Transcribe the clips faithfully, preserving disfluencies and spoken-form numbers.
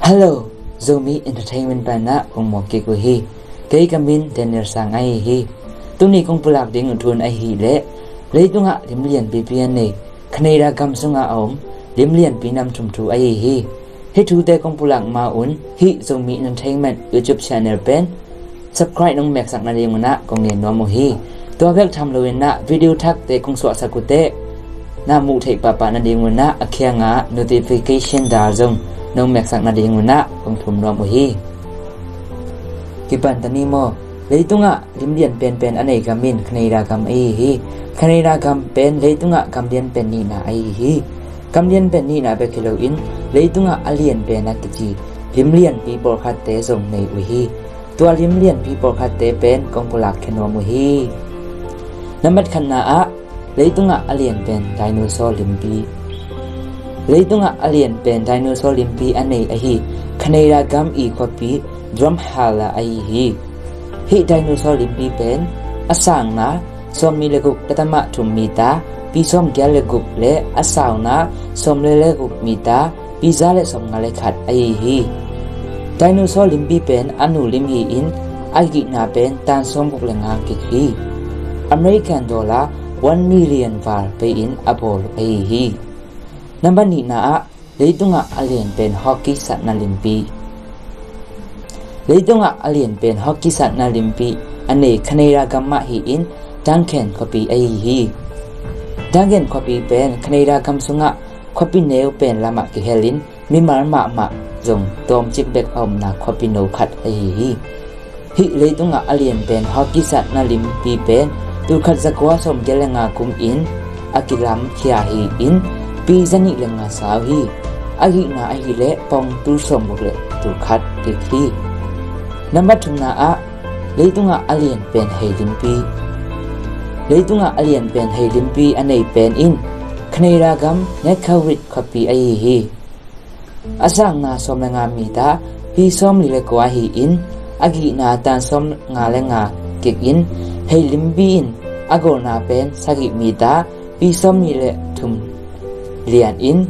Hello, Zomi Entertainment panah kong mawk kik uh hi. Kei ka min Daniel Sang ahi hi. Tuni kong pulak ding uh thu in ahih leh, leitungah lim lianpipi a nei Canada gam sungah a om lim lianpi nam thum thu ahi hi. Hih thute kong pulak ma un hih Zomi Entertainment YouTube channel pen subscribe nong meksak nading un ah kong ngen nuam uh hi. Tua bek tham loin ah video thakte kong suahsak uh teh na muh theih pahpah nading un ah a kiangah notification dal zong nong meksak nading un ah kong thum nuam uh hi. Kipan ta ni maw. Leitungah lim lian penpen a nei gam in Canada gam ahi hi. Canada gam pen leitungah gam lian pen nihna ahi hi. Gam lian pen nihna bek hi loin leitungah a lian pen a kici lim lianpi pawlkhatte zong nei uh hi. Tua lim lianpi pawlkhatte pen kong pulak khia nuam uh hi. Nambat khatna ah leitungah a lian pen dinosaur limpi. Leitungah a lian pen dinosaur limpi a nei ahi Canada gam i khuapi Drumheller ahi hi. Hih dinosaur limpi pen a sangna sawmnih le guk petamah thum meter, pi sawmgiat le guk le a sauna sawmli le guk meter, pi za le sawmnga le khat ahi hi. Dinosaur limpi pen a nu lim hi-in a gihna pen tan sawmguk le nga kik hi. American dollar one million val pei-in a bawl ahi hi. Nambat nihna ah leitungah a lian pen hockey satna limpi. Leitungah a lian pen hockey satna limpi a nei Canada gam mah hi-in Duncan khuapi ahi hi. Duncan khuapi pen Canada gam sungah khuapi neu pen lamah kihelin mimal mahmah zong tawmcik bek a omna khuapi no khat ahi hi. Hih leitungah a lian pen hockey satna limpi pen tulkhat zakua sawmgiat le nga kumin a kilamkhia hi-in pi zanih le nga sau hi. A gihna ahih leh pong tul sawmguk le tulkhat kik hi. Nambat thumna ah leitungah a lian pen hei limpi. Leitungah a lian pen hei limpi a nei pen in Canada gam Nunavut khuapi ahi hi. A sangna sawm le nga meter, pi sawmli le kua hi-in a gihna tan sawmnga le nga kikin hei limpi in a golna pen sagih meter, pi sawmnih le thum lianin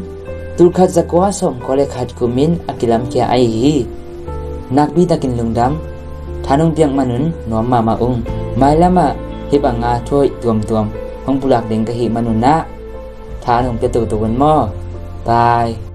tulkhat zakua sawmkua le khat kumin a kilamkhia ahi hi. Nakpi takin lungdam. Tha nong piak manun nuam mahmah ung. Mailamah hih banga thu hoih tuamtuam hong pulak ding ka hih manun ah tha nong pia toto un maw. Bye.